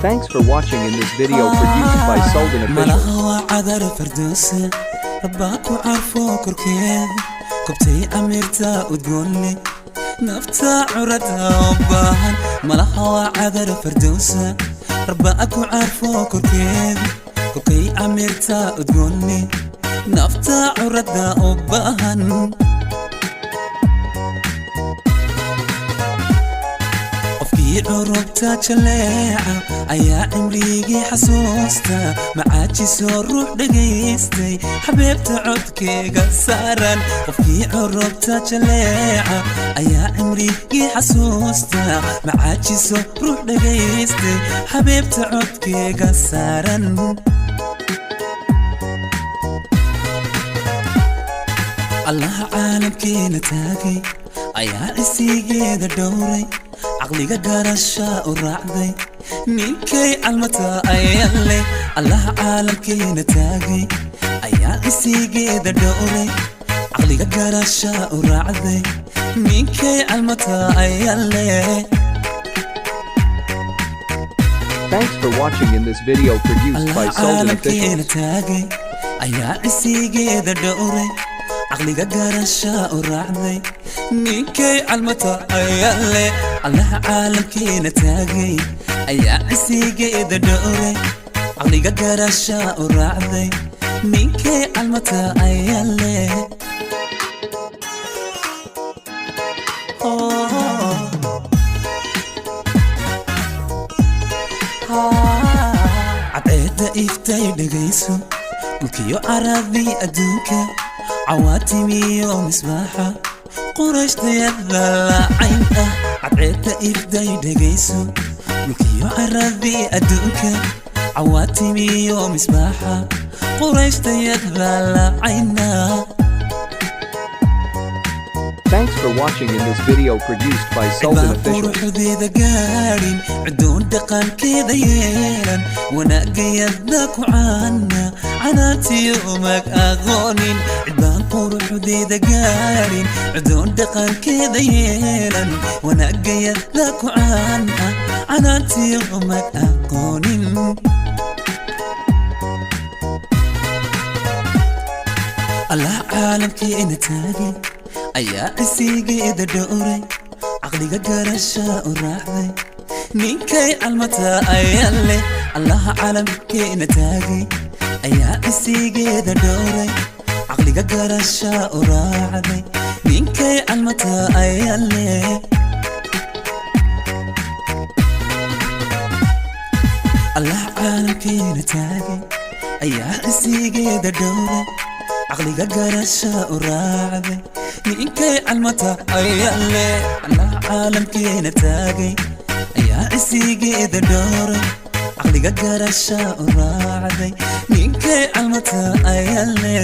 Thanks for watching in this video produced by Sultan Official. Malaha waa cadar fardoose, rabbaa ku carfo korkeed, kobtay amiirta udgoonle, nafta curada u baahan. Malaha waa cadar fardowsa, rabbaa ku carfo korkeed, kobtay amiirta udgoonle, nafta curada u baahan. Qofkii curubta jaleeca ayaa cimrigii xasuusta, macaajisoo ruux dhagaystay xabeebta codkeega saaran. Qofkii curubta jaleeca ayaa cimrigii xasuusta, macaajiso ruux dhagaystay xabeebta codkeega saaran. Allaha caalamkeena taagay ayaa cisigeeda dhowray, caqliga garasha u raacday, ninkay calmata ayale. Allaha caalamkeena taagay ayaa cisigeeda dhowray, caqliga garasha u raacday, ninkay calmata ayale. Thanks for watching in this video produced by Allaha Sultan caalamkeena Officials. taagay ayaa cisigeeda dhowray, caqliga garasha u raacday, ninkay calmata ayale. Allaha caalamkeena taagay ayaa cisigeeda dhowray, caqliga garasha u raacday, ninkay calmata ayale. Oh. Cadceedda iftay dhegayso, dhulkiyo caradii adduunka, cawaatimiyo misbaaxa qurashtayada lacayn ah. Cadceedda iftay dhegayso, dhulkiyo caradii adduunka, cawaatimiyo misbaaxa qurashtayada lacayna. Thanks for watching in this video produced by Sultan Cidbaan Official. quruxdeeda gaadhin, cidoon dhaqankeeda yeelan, wanaagayada ku caana, canaantiyo mag aqoonin. Cidbaan quruxdeeda gaadhin, cidoon dhaqankeeda yeelan, wanaagayada ku caana, canaantiyo mag aqoonin. Allah caalamkeena taagay ayaa cisigeeda dhowray, caqliga garasha u raacday, ninkay calmata ayale. Allaha caalamkeena taagay ayaa cisigeeda dhowray, caqliga garasha u raacday, ninkay calmata ayale. Allah caalamkeena taagay ayaa cisigeeda dhowray, caqliga garasha u raacday, ninkay calmata ayale. Allah caalamkeena taagay ayaa cisigeeda dhowray, caqliga garasha u raacday, ninkay calmata ayale.